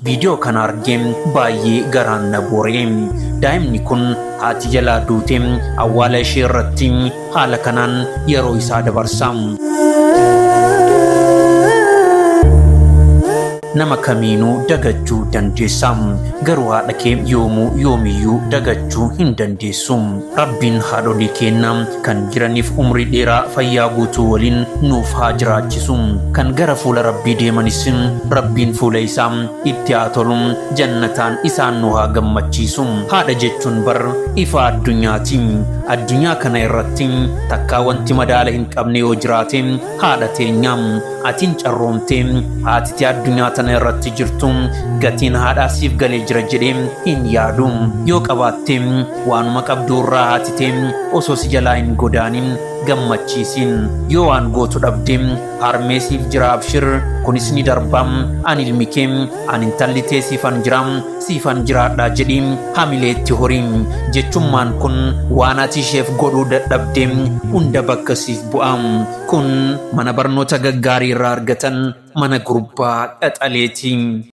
Viidiyoo kana argee baay'ee garaan na boore. Daa'imni kun haati jalaa duute awwaala ishee irratti haala kanaan yeroo isaa dabarsa. Nama kamiinuu dagachuu dandeessa. Garuu haadha kee yoomuu yoomiyyuu dagachuu hin dandeessu. Rabbiin haadholii keenya kan jiraniif umrii dheeraa fayyaa guutuu waliin nuuf haa jiraachisu. Kan gara fuula Rabbii deemanis Rabbiin fuula isaa itti haa tolu, jannataan isaan nu haa gammachiisu. Haadha jechuun bar ifa addunyaati. Addunyaa kana irratti takkaa wanti madaala hin qabne yoo jiraate haadha teenya. Atiin carroomtee haati tee addunyaa tana irratti jirtu gatiin haadhaa siif galee jira jedhee hin yaadu. Yoo qabaatte waanuma qabdu irraa haati tee osoo si jalaa hin godaanin gammachiisin. Yoo waan gootu dhabde harmee siif jira, abshir, kunis ni darba, ani ilmi kee, ani intalli tee siifan jira, siifan jiraadha jedhi hamilee itti hori. Jechummaan kun waan ati isheef godhuu dadhabde hunda bakka siif bu'a. Kun mana barnoota gaggaarii irraa argatan mana gurbaa qaxaleeti.